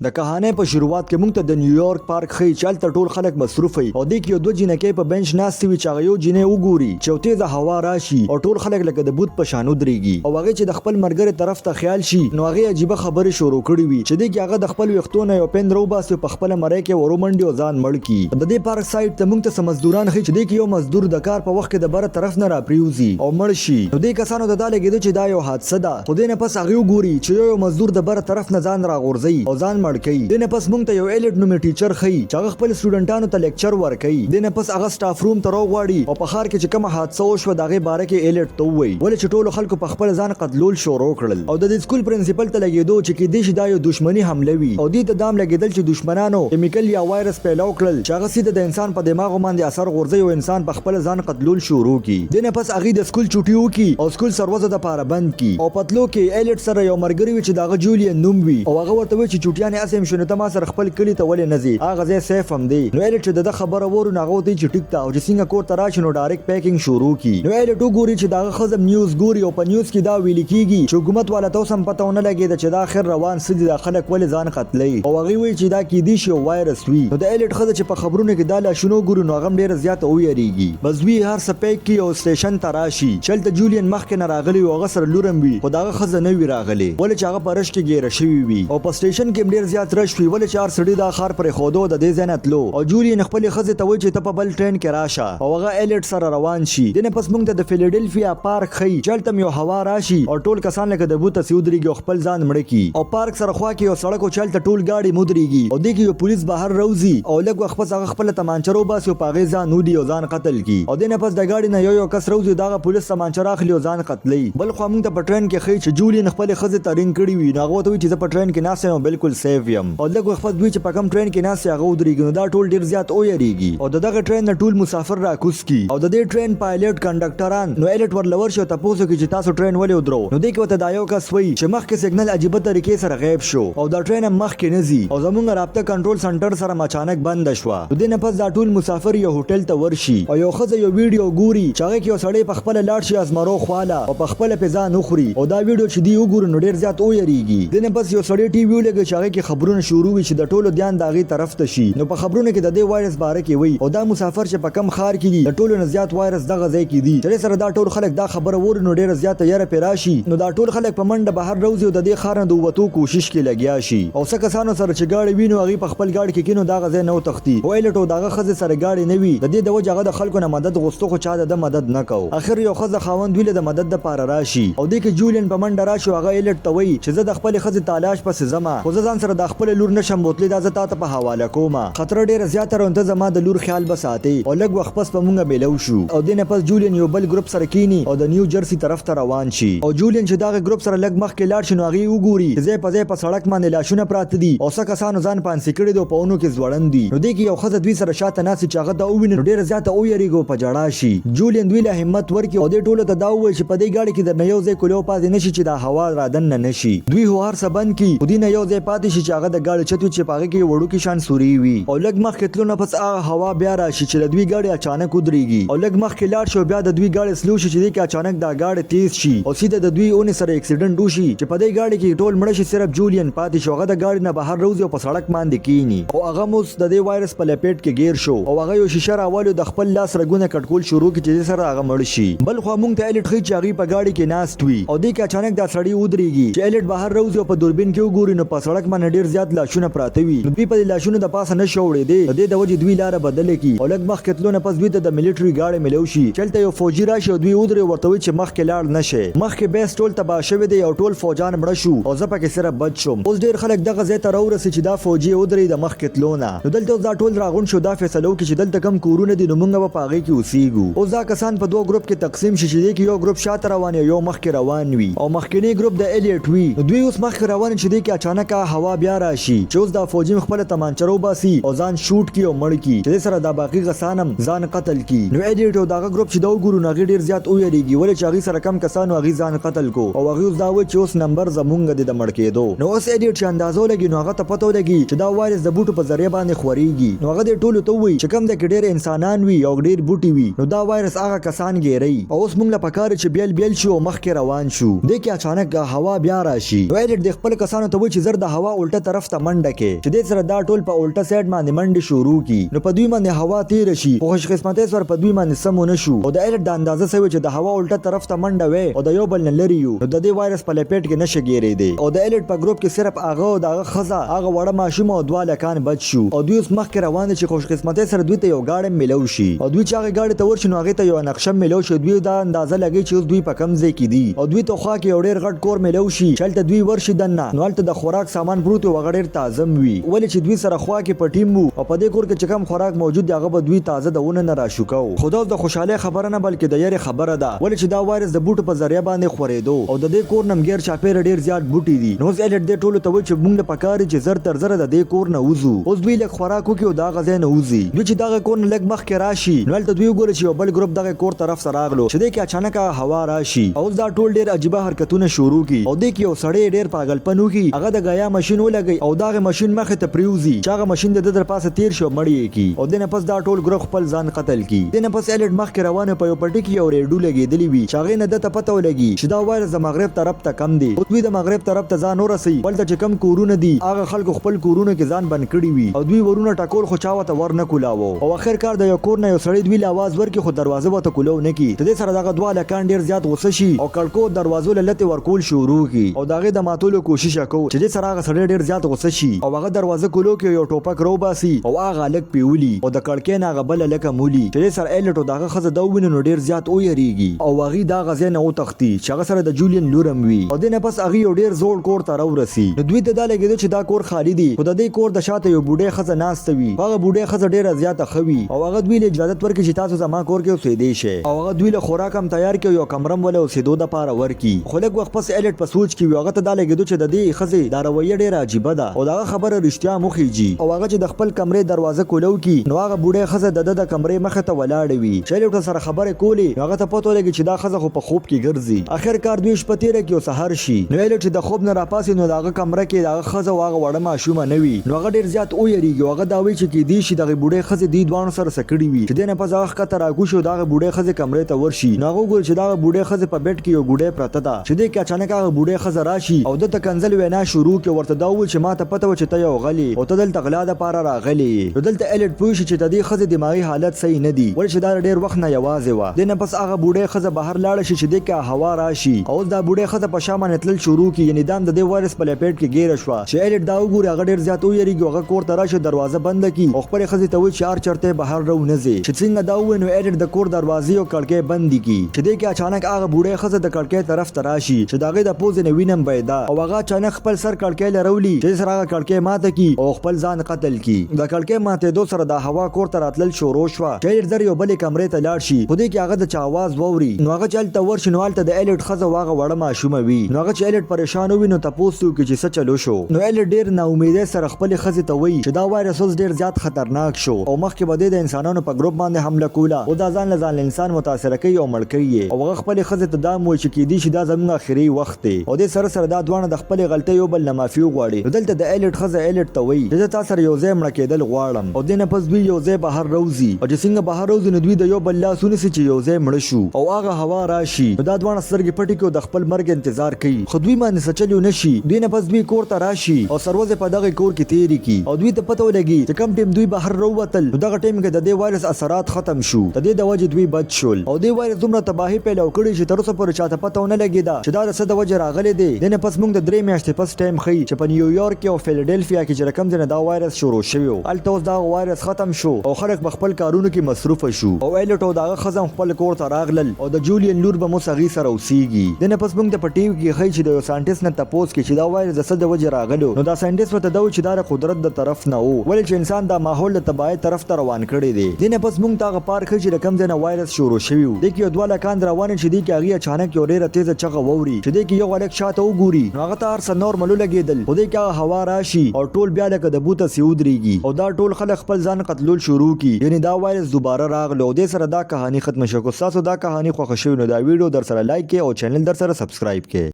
د کهانۍ په شروعات کې موږ ته د نیویارک پارک ښيي چې هلته ټول خلک مصروف وي او دې کې یو دوه جینکۍ په بنچ ناستې وي چې هغه یو جینۍ وګوري چې یو تیزه هوا راشي او ټول خلک لکه د بت په شان ودریږي او هغې چې د خپل ملګرې طرف ته خیال شي نو هغې عجیبه خبرې شروع کړي وي چې دې کې هغه د خپل ویښتو نه یو پین راوباسي او په خپله مرۍ کې ورومنډي او ځان مړ کړي. د دې پارک سایډ ته موږ ته څه مزدوران ښيي چې دې کې یو مزدور د کار په وخت کې د بره طرف نه راپریوځي او مړ شي نو دې کسانو ته دا لګیده چې دا یو حادثه ده. خو دې نه پس هغې وګوري چې یو یو مزدور د بره طرف نه ځان راغورځوي او ځان مړ کوي. دې نه پس مونږ ته یو ایلټ نومې ټیچر ښيي چې هغه خپل سټوډنټانو ته لیکچر ورکوي. دې نه پس هغه سټاف روم ته راوغواړي او په ښار کې چې کومه حادثه وشوه د هغې باره کې ایلټ ته ووایي ولې چې ټولو خلکو په خپله ځان قتلول شروع کړل او د دې سکول پرنسپل ته لګیدو چې کیدی شي دا یو دښمني حمله وي او دوی ته دا هم لګیدل چې دښمنانو کیمیکل یا وایرس پیلو کړل چې هغه سیده د انسان په دماغو باندې اثر غورځوي او انسان په خپله ځان قتلول شروع کړي. دې نه پس هغوی د سکول چوټي وکړي او سکول څه ورځو د پاره بند کړي او په تلو کې ایلټ سره یو مرګري وي چې د هغه جولین نوم وي او هغه ورته وایي چې چوټیانې هسې هم شوې نو ته ما سره خپل کلي ته ولې نه ځې هغه ځای سیف هم دی نو ایلټ چې دده خبره ووري نو هغه ورته وایي چې ټیک ده او چې څنګه کور ته راشي نو ډایرکټ پیکنګ شروع کړي نو ایلټ وګوري چې د هغه ښځه نیوز ګوري او په نیوز کې دا ویل کیږي چې حکومت والا ته اوس هم پته ونه لګیده چې دا اخر روان څه دي دا خلک ولې ځان قتلوي او هغوی وایي چې دا کیدی شي یو وایرس وي نو د ایلټ ښځه چې په خبرونو کې دا لاشونه وګوري نو هغه هم ډیره زیاته وویریږي بس دوی هر څه پیک کړي او سټیشن ته راشي چې هلته جولین مخکې نه راغلی وي او هغه سره لور هم وي خو د هغه ښځه نه وي راغلې ولې چې هغه په رش کې ګیره شوي وي او په سټیشن کې هم ډیر زیات رش وي ولې چې هر سړي دا ښار پرېښودو او د دې ځای نه تلو او جولین خپلې ښځې ته وایي چې ته په بل ټرین کې راشه او هغه ایلټ سره روان شي. دې نه پس مونږ ته د فیلیډلفیا پارک ښيي چې هلته هم یو هوا راشي او ټول کسان لکه د بوته سي ودریږي او خپل ځان مړه کړي او پارک سره خوا کې یو سړک و چې هلته ټول ګاډي هم ودریږي او دې کې یو پولیس بهر راوځي او لږ وخت پس هغه خپله تمانچه راوباسي او په هغې ځان ولي او ځان قتل کړي او دې نه پس د ګاډي نه یو یو کس راوځي او دغه پولیس تمانچه راخلي او ځان قتلوي. بل خوا مونږ ته په ټرین کې ښيي چې جولین خپلې ښځې ته رینګ کړي وي نو هغه ورته وایي چې زه په ټرین کې ناست یم او بلکل سیف یم او لږ وخت پس دوی چې په کوم ټرین کې ناست دي هغه ودریږي نو دا ټول ډیر زیات ویریږي او د دغه ټرین نه ټول مسافر راکوز کړي او د دې ټرین پایلټ کنډکټران نو ایلټ ورله ورشي او تپوس وکړي چې تاسو ټرین ولې ودرو نو دې کې ورته دا یو کس وایي چې مخکې سګنل عجیبه طریقې سره غیب شو او دا ټرین هم مخکې نه ځي او زمونږ رابطه کنټرول سنټر سره هم اچانک بنده شوه. نو دې نه پس دا ټول مسافر یو هوټل ته ورشي او یو ښځه یو ویډیو ګوري چې هغه کې یو سړی په خپله لاړ شي ازمرو خواله او په خپله پې ځان وخوري او دا ویډیو چې دوی وګوري نو ډیر زیات ویریږي. دې نه پس یو سړی ټي وي ولګوي چې هغه کې خبرونه شروع وي چې د ټولو دیان د هغې طرف ته شي نو په خبرونو کې د دې وایرس باره کې وایي او دا مسافر چې په کوم ښار کې دي د ټولو نه زیات وایرس دغه ځای کې دي چې دې سره دا ټول خلک دا خبره ووري نو ډیره زیاته یره پې راشي نو دا ټول خلک په منډه بهر راوځي او د دې ښار نه د ووتو کوشش کې لګیا شي او څه کسانو سره چې ګاړی وي نو هغوی په خپل ګاډي کې کینو د هغه ځای نه وتښتي خو ایلټ او د هغه ښځې سره ګاډی نه وي د دې د وجې هغه د خلکو نه مدد غوښتو خو چا د ده مدد نه کو اخر یو ښځه خاوند دوی له د مدد د پاره راشي او دې کې جولین په منډه راشي او هغه ایلټ ته وایي چې زه د خپلې ښځې تالاش پسې ځمه خو زه ځان سره دا خپله لور نه شم بوتلې دا زه تاته په حواله کومه خطره ډیره زیاته ده نو ته زما د لور خیال به ساتې او لږ وخت پس به مونږ میلو شو او دې نه پس جولین یو بل ګروپ سره کیني او د نیو جرسي طرف ته روان شي او جولین چې دغه ګروپ سره لږ مخکې لاړ شي نو هغوی وګوري چې ځای په ځای په سړک باندې لاشونه پراته دي او څه کسانو ځان پانسي کړي دي او په ونو کې ځوړند دي نو دې کې یو ښځه دوی سره شاته ناست وي چې هغه دا وویني نو ډیره زیاته وویریږي او په ژړا شي. جولین دوی له همت ورکړي او دې ټولو ته دا ووایي چې په دې ګاډي کې درنه یو ځای کولیو پاتې نه شي چې دا هوا رادننه نه شي. دوی هو هر څه بند کړي خو دوی نه یو ځای پاتې شي چې هغه د ګاډي چت وي چې په هغه کې یو وړوکی شان سوری وي او لږ مخکې تلو نه پس هغه هوا بیا راشي چې د دوی ګاډي اچانک ودریږي او لږ مخکې لاړ شي او بیا د دوی ګاډی سلو شي چې دې کې اچانک دا ګاډی تیز شي او سیده د دوی اونې سره اکسیډنټ وشي چې په دې ګاډي کې ټول مړه شي صرف جولین پاتې شو هغه د ګاډي نه بهر راوځي او په سړک باندې کینی او هغه هم اوس د دې وایرس په لپیټ کې ګیر شو او هغه یو شیشه راولي او د خپل لاس رګونه کټکول شروع کړي چې دې سره هغه مړ شي. بل خوا مونږ ته ایلټ ښیي چې هغوی په ګاډي کې ناست وي او دې کې اچانک دا سړی ودریږي چې ایلټ بهر راوځي او په دوربین کې وګوري نو په سړک باندې ډیر زیات لاشونه پراته وي نو دوی په دې لاشونو د پاسه نه شي اوړیدی د دې د وجې دوی لاره بدله کړي او لږ مخکې تلو نه پس دوی ته د ملټري ګاډی میلو شي چې هلته یو فوجي راشي او دوی ودري او ورته وایي چې مخکې لاړ نه شی مخکې بیس ټول تباه شوی دی او ټول فوجان مړه شو او زه پکې صرف بچ شوم. اوس ډیر خلک دغه ځای ته راورسي چې دا فوجي ودروي د مخکې تلو نه. نو دلته اوس دا ټول راغونډ شو دا فیصله وکړي چې دلته کوم کورونه دي نو مونږ به په هغې کې اوسیږو. اوس دا کسان په دوو ګروپ کې تقسیم شي چې دې کې یو ګروپ شاته روان او یو مخکې روان وي او مخکنی ګروپ د الیټ وي. نو دوی اوس مخکې روان چې دې کې اچانک هغه هوا بیا راشي چې اوس دا فوجي هم خپله تمانچه راوباسي او ځان شوټ کړي او مړ کړي چې دې سره دا باقي کسان هم ځان قتل کړي. نو الیټ او د هغه ګروپ چې دا وګوري نو هغوی ډیر زیات وویریږي ولې چې هغوی سره کم کسان وو هغوی ځان قتل کو او هغوی اوس دا وایي چې اوس نمبر زمونږ دی د مړ کیدو. نو اوس ایډیټ چې اندازه ولګي نو هغه ته پته ولګي چې دا وایرس د بوټو په ذریعه باندې خوریږي نو هغه دې ټولو ته ووایي چې کوم ځای کې ډیر انسانان وي او ډیر بوټي وي نو دا وایرس هغه کسان ګیروي او اوس مونږ له پکار چې بیل بیل شو او مخکې روان شو. دې کې اچانک هوا بیا راشي نو ایډیټ دې خپل کسانو ته وایي چې زر د هوا الټه طرف ته منډه کې، چې دې سره دا ټول په الټه سایډ باندې منډې شروع کی، نو په دوی باندې هوا تیره شي، خو خوش قسمتۍ سره په دوی باندې څه ونه شو. او د ایلټ د اندازه سوی چې د هوا الټه طرف ته منډه وې او د یو بل نه لرې یو، نو د دې وایرس په لپیټ کې نشي ګیرېدی. او د ایلټ په ګروپ کې صرف هغه او د هغه ښځه، هغه وړه ماشومه او دوه هلکان بچ شو. او دوی اوس مخکې روان دي چې خوش قسمتۍ سره دوی ته یو ګاډی ملو شي. او دوی چې هغې ګاډي ته ورشي، نو هغې ته یوه نقشه ملو شي، دوی دا اندازه لګوي چې اوس دوی په کوم ځای کې دي. او دوی ته خوا کې یو ډېر غټ کور ملو شي چې هلته دوی ورشي دننه، نو هلته د خوراک سامان پروت وي او هغه ډېر تازه هم وي، ولې چې دوی سره خوا کې په ټیم وو او په دې کور کې چې کوم خوراک موجود دی، هغه به دوی تازه د ونو نه راشوکاو. خو دا اوس د خوشحالۍ خبره نه، بلکې د یرې خبره ده، ولې چې دا وایرس د بوټو په ذریعه باندې خورېدو او د دې کور نه هم ګیر چاپېره ډېر زیات بوټي دي. نو اوس ایلټ دې ټولو ته وایي چې مونږ له پکار دي چې زر تر زره د دې کور نه وځو. اوس دوی لږ خوراک وکړي او د هغه ځای نه وځي. دوی چې دغه کور نه لږ مخکې راشي، نو هلته دوی وګوري چې یو بل ګروپ دغه کور طرف ته راغلو، چې دې کې اچانک هغه هوا راشي او اوس دا ټول ډېر عجیبه حرکتونه شروع کړي. او دې کې یو سړی ډېر پاګلپن وکړي، هغه د ګیا ماشین ولګوي او د هغه ماشین مخې ته پرېوځي چې هغه ماشین د ده تر پاسه تېر شي او مړ یې کړي. او دې نه پس دا ټول ګروپ خپل ځان قتل کړي. دې نه پس ایلټ مخکې روان وي، په یو پټي کې یو ریډو لګېدلي وي چې هغې نه ده ته پته ولګي چې دا وایرس د مغرب طرف ته کم دی. اوس دوی د مغرب طرف ته ځان ورسوي، هلته چې کوم کورونه دي، هغه خلکو خپل کورونو کې ځان بند کړي وي او دوی ورونه ټکول، خو چا ورته ور نه کولاوه. او اخر کار د یو کور نه یو سړی دوی له اواز ورکړي، خو دروازه ورته کولو نه کړي، چې دې سره دغه دوه هلکان ډېر زیات غوسه شي او کړکو دروازو له لتې ورکول شروع کړي او د هغې د ماتولو کوشش کوو، چې دې سره هغه سړی ډېر زیات غوسه شي او هغه دروازه کولو کې یو ټوپک راوباسي او هغه هلک پرې ولي او د کړکۍ نه هغه بل هلک هم ولي، چې دې سره ایلټ او د هغه ښځه دا وویني، نو ډېر زیات ویریږي او هغوی د هغه ځای نه وتښتي چې هغه سره د جولین لور هم وي. او دې نه پس هغوی یو ډېر زوړ کور ته راورسي، نو دوی ته دا لګېده چې دا کور خالي دی، خو د دې کور د شاته یو بوډۍ ښځه ناسته وي، خو هغه بوډۍ ښځه ډېره زیاته ښه وي او هغه دوی له اجازت ورکړي چې تاسو زما کور کې اوسېدی شئ، او هغه دوی له خوراک هم تیار کړي او یو کمره هم وله اوسېدو دپاره ورکړي. خو لږ وخت پس ایلټ په سوچ کې وي او هغه ته دا لګېدو چې د دې ښځې دا رویه ډېره عجیبه ده او د هغه خبره رښتیا هم وخیژي. او هغه چې د خپل کمرې دروازه کولو کړي، نو هغه بوډۍ ښځه د ده د کمرې مخې ته ولاړه وي. چې ایلټ ورسره خبرې کولې، نو هغه ته پته ولګي چې دا ښځه خو په خوب کې ګرځي. اخر کار دوی شپه تېره کړي او سهار شي، نو ایلټ چې د خوب نه راپاڅي، نو د هغه کمره کې د هغه ښځه او هغه وړه ماشومه نه وي، نو هغه ډېر زیات ویریږي او هغه دا وایي چې کېدی شي دغې بوډۍ ښځې دوی دواړو سره څه کړي وي، چې دې نه پس هغه ښکته راکوز شي او د هغه بوډۍ ښځې کمرې ته ورشي، نو هغه وګوري چې د هغه بوډۍ ښځې په بېډ کې یو ګوډی پرته ده، چې دې کې اچانک هغه بوډۍ ښځه راشي او ده ته کنځل وینا شروع کړي او ورته دا ووایي چې ماته پته وه چې ته یو غل یې او ته دلته غلا دپاره راغلی یې. نو دلته ایلټ پوه شي چې د دې ښځې دماغي حالت صحیح نه دي، ولې چې دا له ډېر وخت نه یوازې وه. دې نه پس هغه بوډۍ ښځه بهر لاړه شي چې دې کې هوا راشي او اوس دا بوډۍ ښځه په شا باندې تلل شروع کړي، یعنې دا هم د دې وایرس په لپیټ کې ګیره شوه. چې ایلټ دا وګوري، هغه ډېر زیات ویریږي او هغه کور ته راشي او دروازه بنده کړي او خپلې ښځې ته وایي چې هر چرته بهر رو نه ځې. چې څنګه دا ووایي، نو ایلټ د کور دروازې او کړکۍ بندې کړي، چې دې کې اچانک هغه بوډۍ ښځه د کړکۍ طرف ته راشي چې د هغې د پوزې نه وینه هم بهېده او هغه اچانک خپل سر کړکۍ له راولي، چې دې سره هغه کړکۍ ماته کړي او خپل ځان قتل کړي. د کړکۍ ماتېدو سره دا هوا کور ته راتلل شروع شوه، چې ایلټ زر یو بلې کمرې ته لاړ شي، خو دې کې هغه د چا اواز واوري، نو هغه چې هلته ورشي، نو هلته د ایلټ ښځه او هغه وړه ماشومه وي. نو هغه چې ایلټ پریشان وویني، نو تپوس ترې وکړي چې څه چل وشو. نو ایلټ ډېر ناامیدۍ سره خپلې ښځې ته وایي چې دا وایرس اوس ډېر زیات خطرناک شو او مخکې به دې د انسانانو په ګروپ باندې حمله کوله، اوس دا ځان له ځان له انسان متاثره کوي او مړ کوي یې. او هغه خپلې ښځې ته دا هم وایي چې کیدی شي دا زموږ اخري وخت دی. او دې سره سره دا دواړه د خپلې غلطۍ یو بل نه معافي وغواړي. نو دلته د ایلټ ښځه ایلټ ته وایي چې زه تا سره یو ځای مړه کېدل غواړم. او دې نه پس دوی یو ځای بهر راوځي او چې څنګه بهر راوځي، نو دوی د یو بل لاس ونیسي چې یو ځای مړه شو او هغه هوا راشي، نو دا دواړه سترګې پټې کړي او د خپل مرګ انتظار کوي، خو دوی باندې څه چل ونه شي. دوی نه پس دوی کور ته راشي او سروځې په دغه کور کې تیرې کړي او دوی ته پته ولګي چې کوم ټیم دوی بهر راووتل، نو دغه ټیم کې د دې وایرس اثرات ختم شو، د دې د وجې دوی بچ شول. او دې وایرس دومره تباهي پیلاو کړې چې تر اوسه پورې چاته پته ونه لګېده چې دا د څه د وجې راغلی دی. دې نه پس موږ د 3 میاشتې پس ټایم ښیي چې په نیویارک کې او فیلډلفیا کې چې د کوم ځای نه دا وایرس شروع شوی و، هلته اوس دا وایرس ختم شو او خلک په خپل کارونو کې مصروف شو. او ایلټ او د هغه ښځه هم خپل کور ته راغلل او د جولین لور به موس هغوی سره اوسیږي. دې نه پس موږ ته په ټي وي کې ښیي چې د یو ساینټسټ نه تپوس کوي چې دا وایرس د څه د وجې راغلو، نو دا ساینټسټ ورته دا وایي چې دا د قدرت د طرف نه و، ولې چې انسان دا ماحول د تباهۍ طرف ته روان کړی دی. دې نه پس موږ ته هغه پارک ښیي چې د کوم ځای نه وایرس شروع شوی و. دې کې یو دوه هلکان روان چې دې کې هغوی اچانک یو ډیره تیزه چغه واوري، چې دې کې یو هلک شاته وګوري، نو هغه ته هر څه نورمل ولګیدل، خو دې کې هغه هوا راشي او ټول بیا لکه د بوته سي ودریږي او دا ټول خلک خپل ځان قتلول شروع کړي، یعنی دا وایرس دوباره راغلو. او دې سره دا کهانی ختمه شوه. که ستاسو دا کهانی خوښه شوې، نو دا ویډیو درسره لایک کړئ او چینل درسره سبسکرایب کړئ.